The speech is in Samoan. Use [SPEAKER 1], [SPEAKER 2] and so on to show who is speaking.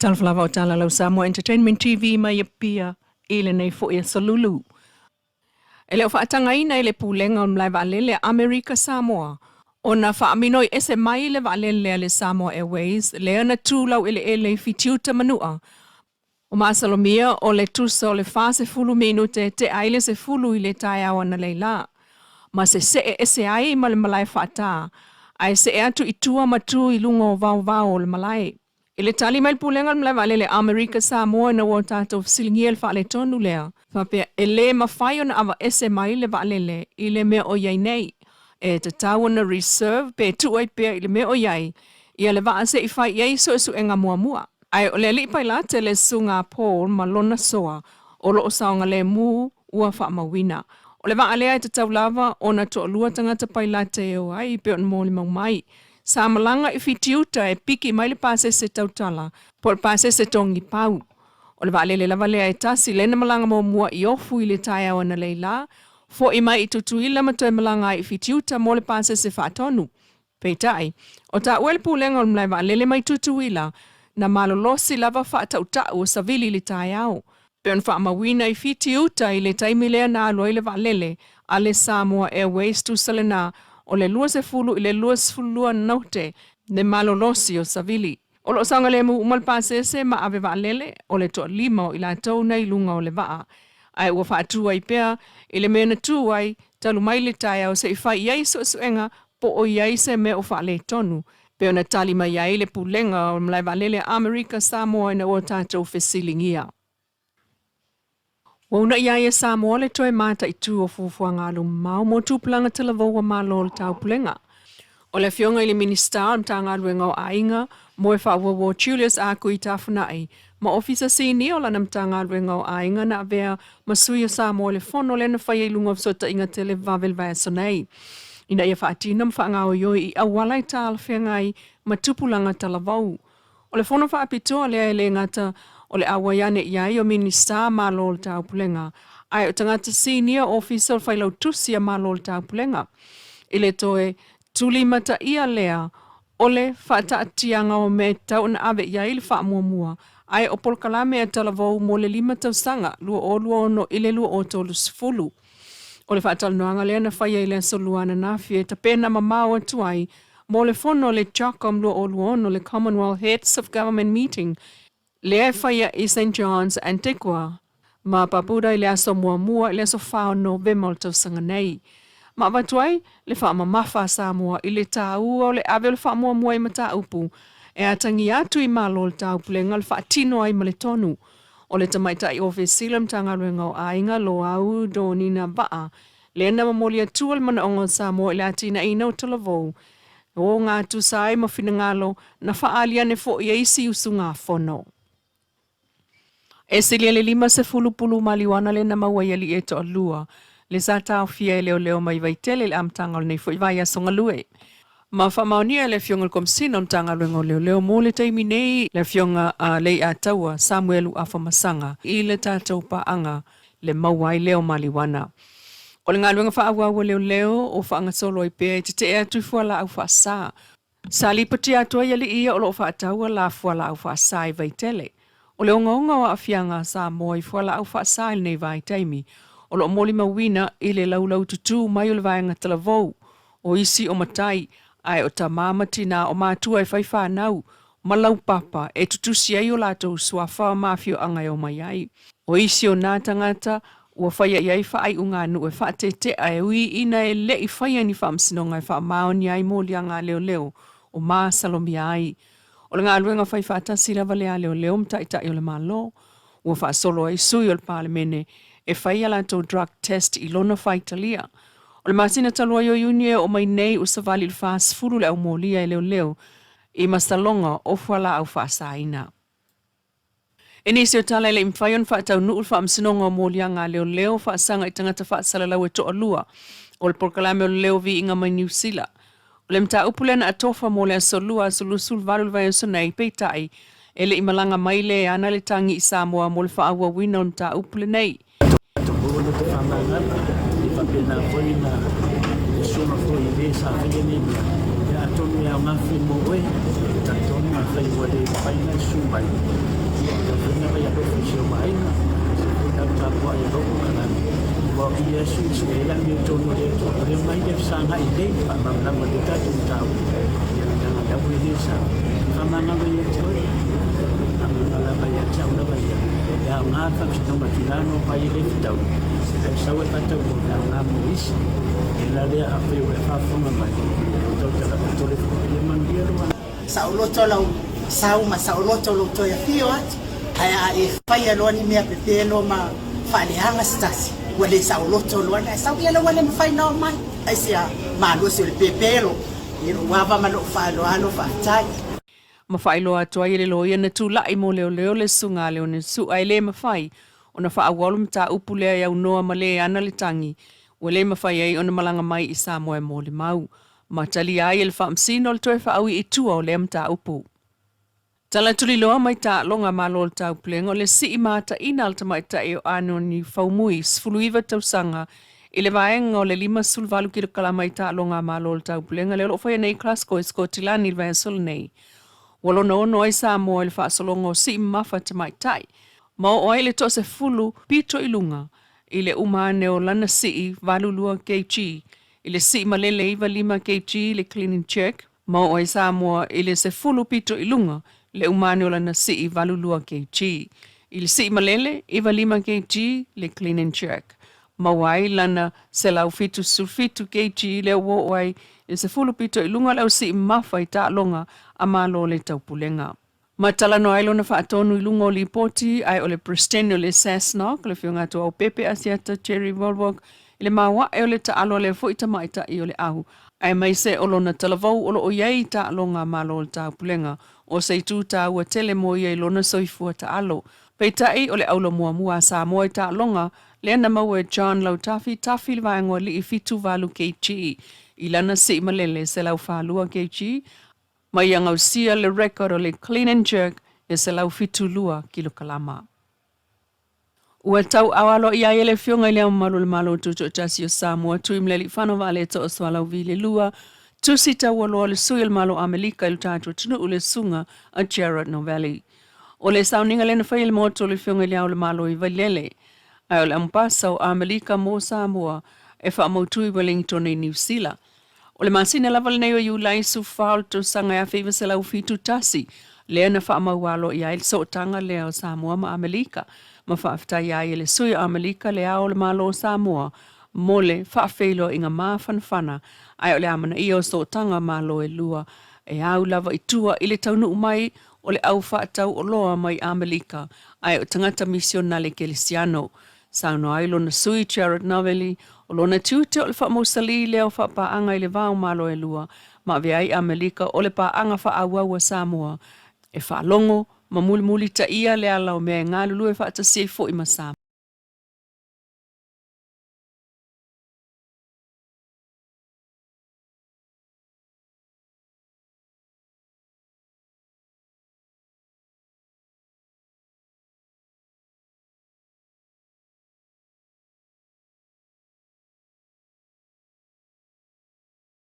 [SPEAKER 1] Talofa lava o tala lau Samoa Entertainment TV mai Apia i lenei foi aso Lulu. E le o faatagaina e le Pulega o le Malae Vaalele a Amerika Samoa ona faaminoi ese mai le vaalele a le Samoa Airways lea na tu laueleele i Fitiuta Manua. O masalomia o le tusa o le 40 minute tea ai le 10 i le taeao analeila, ma sese'e ese ai ma le malae faatā, ae se'e atu i tua ma tu i luga o vaovao o le malae. I le tali mai le Pulega o le Malae Vaalele a Amerika Samoa ina ua tatou fesiligia le faaletonu lea, faapea e lē mafai ona aveese mai le vaalele i le mea o i ai nei, e tatau ona reserve pe tuu ai pea i le mea o i ai ia le vaa se i fai i ai suesuega muamua. Ae o le alii pailate le Susuga a Paul ma lona soa o lo o saogalemu ua faamauina. O le vaa lea e tatau lava ona toalua tagata pailate e o ai pei ona molimau mai. Sa malaga i Fitiuta e piki mai le pasese tautala po o le pasese togipau. O le vaalele lava lea e tasi lea na malaga muamua i Ofu i le taeao analeila, fo'i mai i Tutuila ma toe malaga ai i Fitiuta mo le pasese faatonu. Peitai, o taua e le Pulega o le Malae Vaalele mai Tutuila, na malolosi lava faatautau o Savili i le taeao. Pei ona faamauina i Fitiuta i le taimi lea na alu ai le vaalele a le Samoa Airways tusa lena o le 20 i le 22 naute le malolosi o Savili. O lo o saogalemu uma le pasese ma ave vaalele, o le toalima o i latou na i luga o le vaa, ae ua faatu ai pea i le mea na tu ai talu mai le taeao se i fai i ai suesuega po o i ai se mea o faaletonu, pei ona tali mai ai le Pulega o le Malae Vaalele a Amerika Samoa ina ua tatou fesiligia. Ua uunai ai e Samoa le toe mataitu o fuafuaga alumamao mo tupulaga talavou a Malo o le Taupulega. O le Afioga i le Minisita o le Matagaluega o Aiga, Moe Faawowo Julius Akui Tafuna'i ma Ofisa Sinia o lana Matagaluega o Aiga na avea ma sui o Samoa i le fono lea na faia i luga o fesootaiga televave i le vaiaso nei ina ia faatino ma faagaoioi i auala e talafeagai ma tupulaga talavou. O le fono faapitoa lea e le gata o le auai ane i ai o Minisita Malo o le Taupulega, ae o tagata sinia Ofisa o le Failautusi a Malo o le Taupulega. I le toe tulimataia lea o le faataatiaga o mea e tatau ona ave i ai le faamuamua, ae o polokalame a talavou mo le 5 tausaga, 2026 i le 2030. O le faatalanoaga lea na faia i le Aso Lua ananafi e tapena mamao atu ai mo le fono a le CHOGM 2026, le Commonwealth Heads of Government Meeting, lea e faia i St John's, Antigua ma Barbuda i le aso muamua i le aso 4 o Novema o le tausaga nei. Ma avatu ai le faamamafa a Samoa i le taua o le ave o le faamuamua i mataupu e atagia atu i Malo o le Taupulega le faatino ai ma le tonu o le tamaitai Ofesila Matagaluega o Aiga Loau Donina Vaa lea na momoli atua le manaoga o Samoa i le atinaeina o talavou o gatusa ai ma finagalo na faaali ane foi e isi usugafono. E silia le 50 pulu maliuana lea na maua i alii e toalua le sa taofia e leoleo mai Vaitele i le amataga o lenei foi vaiaso galue. Ma faamaonia e le Afioga i le Komesina o le Matagaluega o Leoleo mo le taimi nei le Afioga a Leiataua Samuelu Afamasaga i le tatou paaga le maua ai lea o maliuana. O le galuega faaauau a leoleo o faagasolo ai pea e tetee atu i fualaau faasa. Sa lipotia atu ai alii ia o lo o faataua la fualaau faasa i Vaitele. O le ogaoga o aafiaga a Samoa i fualaau faasa i lenei vaitaimi, o lo o molimauina i le laulaututū mai o le vaega talavou, o isi o matai, ae o tama ma tinā o matua e fai fanau ma laupapa e tutusi ai o latou suafa ma afioaga e omai ai. O isi o nā tagata ua faia i ai faaiuga nuu e faatete'a e ui ina e le i faia ni faamasinoga e faamaonia ai moliaga a leoleo o masalomia ai. O le galuega fai faatasi lava lea a leoleo ma taitai o le Malo, ua faasolo ai sui o le Palemene e fai a latou drug test i lona faitalia. O le masina talu ai o Iuni e oo mai nei ua savali i le 40 le aumolia e leoleo i masaloga o fualaau faasaina. I nisi o tala e le i mafai ona faataunuu le faamasinoga o moliaga a leoleo faasaga i tagata faasalalau e toalua o le polokalame o le leo viiga mai Niu Sila. O le mataupu lea na atofa mo le aso Lua aso 28 o le vaiaso nei, peitai, e le i malaga mai le ana le tagi i Samoa mo le faaauauina o le mataupu lenei.
[SPEAKER 2] Tatou loto faamagalo, e faapena foi na le susuga foi i le sa faia nei mea, ia atonu e aoga foi mo oe, e talitonu afai ua le mafai na susuga. mai, ia e taumafai ona vaai alofa i si ou aiga, aemaise foi lau tapuai e lou kokalami, aua o i lea e suesue ai le amiotonu a le Atua. O le omai lea fesagai nei, faamalamalama lelei tatou mataupu, ia leaga o lea ua i le sao, faamagalo ia te oe, faamagalo lava ia te au lava ia, e aoga le faamasinoga tina ona omai e le fetaui, ae sau e faataunuu e aoga mo isi. O le mea la lea afai ua e faafofoga mai, ia lou tautala tole foi, ia manuia lou aso.
[SPEAKER 3] Saoloto lau sau ma saoloto lou toe afio atu, ae a e faia loa ni mea pepelo ma faaleaga se tasi, ua le saoloto loa le ae sau, ia lea ua le mafai ona oo mai. Aisea malosi o le pepelo i lou ava ma lou faaaloalo, faafetai.
[SPEAKER 1] Ma faailoa atu ai e le loia na tulai mo leoleo le susuga a Leone Su'a e le mafai ona faaauau le mataupu lea e aunoa ma le ana le tagi ua le mafai ai ona malaga mai i Samoa e molimau ma talia ai e le Faamasino le toe faaui i tua o lea mataupu. Tala tuliloa mai taaloga Malo o le Taupulega o le sii mataina a le tamaitai o Anoni Faumui, 19 tausaga, i le vaega o le 58 kilokalama i taaloga a Malo o le Taupulega lea o lo o faia nei i Glasgow i Sikotilani i le vaiaso lenei. Ua lona ono ai Samoa i le faasologa o sii mamafa tamaitai ma oo ai le toasefulu pito i luga i le uma ane o lana sii 82 kg i le sii malele 95 kg i le clean and jerk ma oo ai Samoa i le 10 pito i luga le uma ane o lana sii 82 kg i le sii malele 95 kg le clean and jerk maua ai lana 177 kg lea ua oo ai i le 10 pito i luga le au sii mamafa i taaloga a Malo o le Taupulega. Ma talanoa ai lona faatonu i luga o lipoti, ae o le Peresetene o le SASNOC, le Afioga Atuau Pepe Asiata Jerry Volvok, i le maoae o le taalo a lea foi tamaitai o le au, aemaise o lona talavou o lo o i ai i taaloga a Malo o le Taupulega, o se itu taua tele mo ia i lona soifua taalo. Peitai, o le aula muamua a Samoa i taaloga, lea na maua e John Lautafi Tafi i le vaega o Alii 78 kg, i lana sii malele 142 kg, Ma ia gausia le record o le clean and jerk e 172 kilokalama. Ua tauau aloaia ai e le Afioga i Le Ao Mamalu o le Malo Tutoatasi o Samoa, Tuimalealiifano Vaaletoa Sualauvi le Lua, tusi taualoa o le Sui o le Malo o Amelika i lo tatou atunuu le Susuga a Gerard Novelli. O le sauniga lea na faia i le Maota o le Afioga i Le Ao o le Malo i Vailele, ae o le Amepasa o Amelika mo Samoa e faamautu i Wellington i Niu Sila. O le masina lava lenei o Iulai 14 o le tausaga 1971, lea na faamaualo i ai le sootaga lea o Samoa ma Amelika, ma faafetaia ai e le Sui o Amelika le Ao o le Malo o Samoa mo le faafeiloaiga mafanafana, ae o le amanaia o sootaga Malo e lua e au lava i tua i le taunuu mai o le au faatau oloa mai Amelika, ae o tagata misionale kerisiano. Saunoa ai lona sui Gerard Novelli, o lona tiute o le faamausalī lea o faapaaga i le va o Malo e lua, ma avea ai Amelika o le paaga faaauau a Samoa e faalogo ma mulimulitaia le ala o mea e galulue faatasi ai foi ma Samoa.